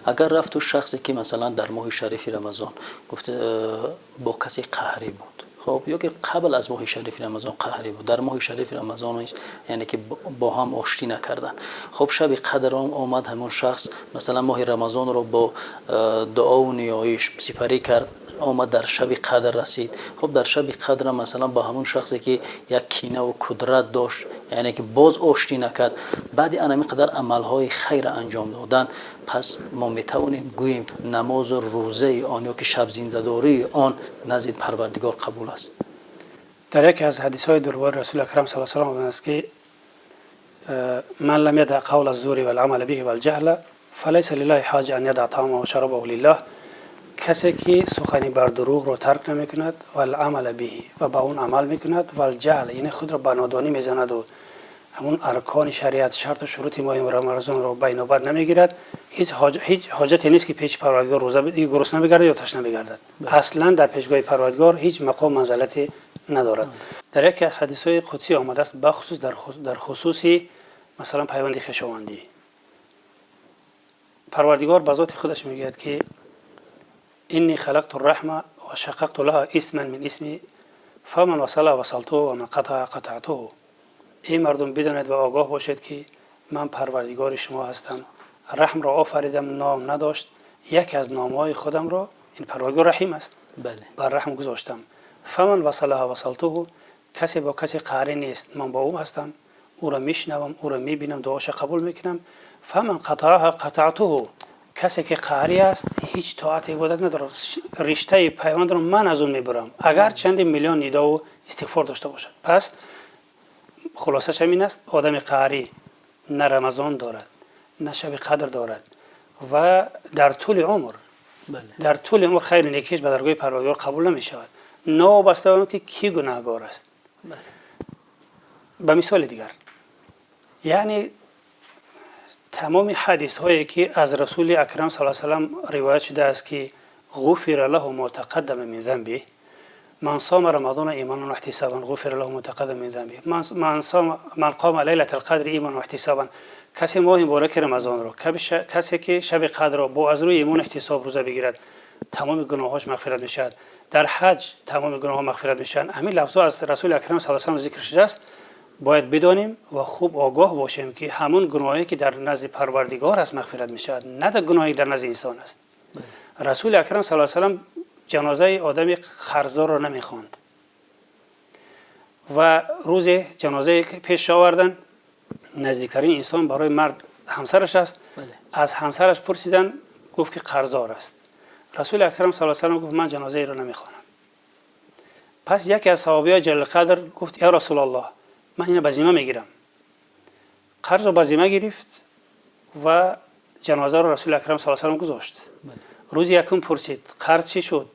Агар рафту шахсе ки, масалан, дар моҳи шарифи Рамазон гуфта бо касе қаҳрӣ буд, хоб, ё ки қабл аз моҳи шарифи Рамазон қаҳрӣ буд, дар моҳи шарифи Рамазон, яъне ки бо ҳам оштӣ накарданд, хоб, шаби қадр омад, ҳамон шахс, масалан, моҳи Рамазонро бо дуову ниёиш сипарӣ кард, омад, дар шаби қадр расид. Хоб, дар шаби қадр, масалан, ба ҳамон шахсе ки як кинаву кудрат дошт, яъне ки боз оштӣ накард, баъди ана ҳамин қадар амалҳои хайра анҷом додан, пас мо метавонем гӯем, намозу рӯзаи он ё ки шабзиндадории он назди Парвардигор қабул аст? Дар яке аз ҳадисҳои дурбори Расули Акрам сал салам омадааст, ки من لم يدع قول الزور والعمل به والجهل فليس لله حاجة أن يدع طعامه وشرابه لله. کسی که سخنی بر دروغ رو ترک نمی کند، والعمل به، و با اون عمل میکند، والجهل، یعنی خود را به نادانی میزند و همون ارکان شریعت، شرط و شروط ماه رمضان رو به نوبت نمیگیرد، هیچ حاجتی نیست که پیش پروردگار روزه گرسنه بگردد یا تشنه بگردد. اصلا در پیشگاه پروردگار هیچ مقام منزلتی ندارد. در یکی از حدیث های قدسی آمده است، بخصوص در خصوص مثلا پیوند خویشاوندی، پروردگار به ذات خودش میگوید که إني خلقت الرحم وشققت لها اسما من اسمي فمن وصلها وصلته ومن قطعها قطعته. ای مردم، بدانید و آگاه باشید که من پروردگار شما هستم، رحم را آفریدم، نام نداشت، یکی از نامهای خودم را، این پروردگار رحیم است، بر رحم گذاشتم. فمن وصلها وصلته، کسی با کسی قهری نیست، من با او هستم، او را میشنوم، او را میبینم، دعاش قبول میکنم. فمن قطعها قطعته، کسی که قهری است هیچ طاعت عبادت ندارد، رشته پیوند رو من از اون میبرم، اگر چند میلیون ندا و استغفار داشته باشد. پس خلاصش همین است: آدم قهری نه رمضان دارد، نه شب قدر دارد و در طول عمر در طول عمر خیر نیکیش به درگاه پروردگار قبول نمی شود، نابسته به که کی گناهگار است. به مثال دیگر، یعنی تمام حدیث هایی که از رسول اکرم صلی الله علیه و سلم روایت شده است که غفر له ما تقدم من ذنبه، من صام رمضان ایمانا واحتسابا غفر له ما تقدم من ذنبه، من صام من قام ليله القدر ایمانا واحتسابا، کسی ماه مبارک رمضان رو، کسی که شب قدر رو با از روی ایمان احتساب روزه بگیرد، تمام گناهاش مغفرت میشود، در حج تمام گناه ها مغفرت میشن. همین لفظ از رسول اکرم صلی الله علیه و ذکر شده است. باید بدانیم و خوب آگاه باشیم که همون گناهی که در نزد پروردگار است مغفرت میشود، نه در گناهی در نزد انسان است. رسول اکرم صلی الله علیه و سلم جنازه آدم قرضدار را نمیخواند و روز جنازه پیش آوردن، نزدیکترین انسان برای مرد همسرش است. از همسرش پرسیدن، گفت که قرضدار است. رسول اکرم صلی الله علیه و گفت من جنازه ای را نمیخوانم. پس یکی از صحابه جلیل قدر گفت یا رسول الله، من اینو به ذمه میگیرم. قرض رو به ذمه گرفت و جنازه رو رسول اکرم صلی الله علیه و گذاشت. روز یکم پرسید قرض چی شد؟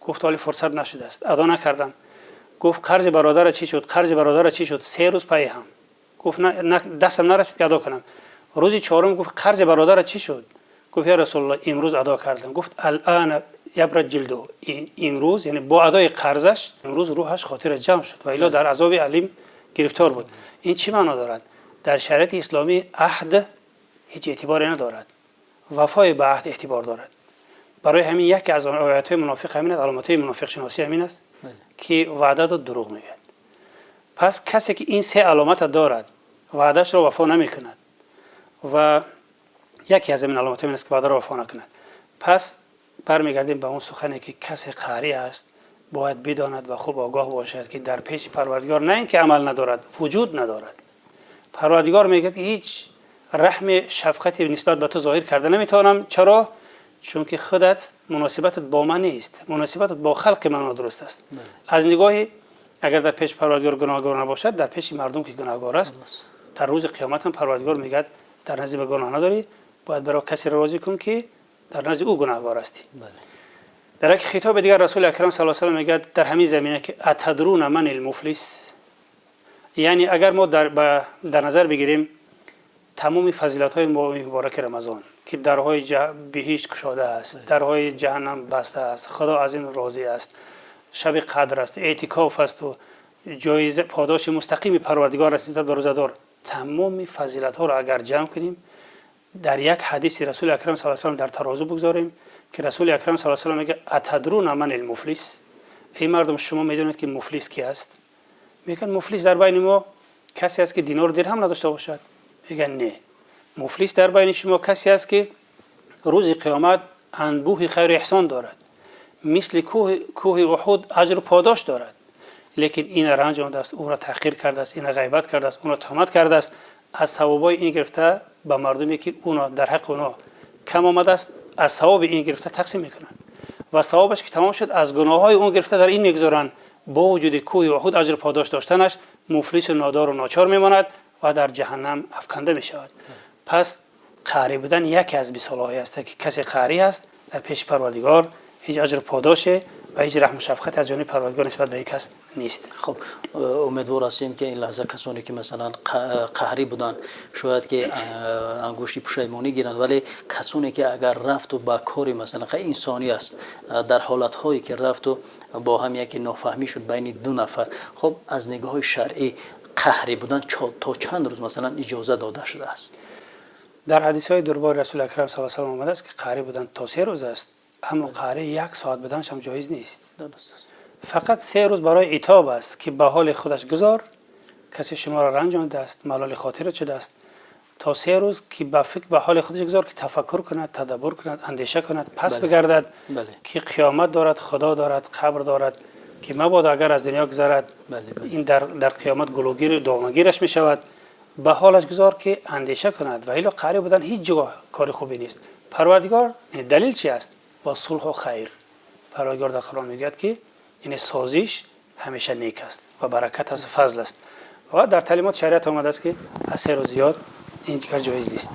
گفت حالی فرصت نشده است، ادا نکردم. گفت قرض برادر چی شد؟ قرض برادر چی شد؟ 3 روز پای هم گفت نه، دستم نرسید که ادا کنم. روز چهارم گفت قرض برادر چی شد؟ گفت یا رسول الله، امروز ادا کردم. گفت الان یبرد جلده، امروز، یعنی با ادای قرضش امروز روحش خاطر جمع شد و الا در عذاب الیم گرفتار بود. این چی معنا دارد؟ در شریعت اسلامی عهد هیچ اعتباری ندارد، وفای به عهد اعتبار دارد. برای همین یکی از آیات منافق همین است، علامت منافق شناسی همین است که وعده داد، دروغ میگوید. پس کسی که این سه علامت دارد، وعدهش را وفا نمیکند و یکی از این علامت این است که وعده را وفا نکند. پس برمیگردیم به اون سخنی که کسی قهری است، باید بداند و خوب آگاه باشد که در پیش پروردگار نه اینکه عمل ندارد، وجود ندارد. پروردگار میگه که هیچ رحم شفقتی نسبت به تو ظاهر کرده نمیتوانم. چرا؟ چون که خودت مناسبتت با من نیست، مناسبتت با خلق من نادرست است. از نگاهی اگر در پیش پروردگار گناهگار نباشد، در پیش مردم که گناهگار است. در روز قیامت هم پروردگار میگه در نزد به گناه نداری، باید برای کسی را راضی کن که در نزد او گناهگار هستی. در یک خطاب دیگر رسول اکرم صلی الله علیه و میگه در همین زمینه که اتدرون من المفلس. یعنی اگر ما در نظر بگیریم تمام فضیلت های ماه مبارک رمضان که درهای بهشت گشاده است، درهای جهنم بسته است، خدا از این راضی است، شب قدر است، اعتکاف است و جایزه پاداش مستقیم پروردگار است به روزه‌دار، تمام فضیلت ها را اگر جمع کنیم дар як ҳадиси Расули Акрам саллаллоҳу алайҳи васаллам дар тарозу бигзорем, ки Расули Акрам саллаллоҳу алайҳи васаллам мегӯяд: «أتدرون من المفلس؟» Эй мардум, шумо медонед, ки муфлис ки аст? Мегӯянд: «Муфлис дар байни мо касе аст, ки динору дирҳам надошта бошад». Мегӯянд: «Не, муфлис дар байни шумо касе аст, ки рӯзи қиёмат анбӯҳи хайру эҳсон дорад, мисли кӯҳи Уҳуд аҷру подош дорад, лекин ина ранҷондааст, ӯро таҳқир кардааст, ина ғайбат кардааст, ӯро туҳмат кардааст. Аз савобҳои ин гирифта ба мардуме, ки ӯно дар ҳаққи онҳо кам омадааст, аз савоби ин гирифта тақсим мекунанд ва савобаш ки тамом шуд, аз гуноҳҳои он гирифта дар ин мегузоранд. Бо вуҷуди кӯҳи Уҳуд аҷру подош доштанаш, муфлису нодору ночор мемонад ва дар ҷаҳаннам афканда мешавад». Пас қаҳрӣ будан яке аз мисолҳое аст, ки касе қаҳрӣ аст, дар пеши Парвардигор ҳеҷ аҷру подоше ва ҳеҷ раҳму шафқате аз ҷониби Парвардигор нисбат ба ин кас нест. Хуб, умедвор ҳастем, ки ин лаҳза касоне, ки масалан қаҳрӣ буданд, шояд ки ангушти пушаймонӣ гиранд. Вале касоне, ки агар рафту ба кори масалан инсонӣ аст, дар ҳолатҳое ки рафту бо ҳам яке нофаҳмӣ шуд байни ду нафар, хуб, аз нигоҳи шаръӣ қаҳрӣ будан то чанд рӯз масалан иҷоза дода шудааст? Дар ҳадисҳои дурбори Расули Акрам саллаллоҳу алайҳи васаллам омадааст, ки қаҳрӣ будан то 3 рӯз аст, аммо қаҳрӣ як соат буданаш ҳам ҷоиз нест. Фақат 3 рӯз барои итоб аст, ки ба ҳоли худаш гузор. Касе шуморо ранҷондааст, малоли хотират шудааст, то 3 рӯз ки ба фикр ба ҳоли худаш гузор, ки тафаккур кунад, тадаббур кунад, андеша кунад, пас бигардад, ки қиёмат дорад, Худо дорад, қабр дорад, ки мабодо агар аз дунё гузарад, ин дар қиёмат гулугир домагираш мешавад. Ба ҳолаш гузор, ки андеша кунад. Ва илло қаҳрӣ будан ҳеҷ ҷо кори хубе нест. Парвардигор далел чи аст? والصلح خير. Парвардигор дар Қуръон мегӯяд, ки яъне созиш ҳамеша нек аст ва баракат аст, фазл аст. Ва дар таълимоти шариат омадааст, ки аз 3 рӯз зиёд ин кор ҷоиз нест.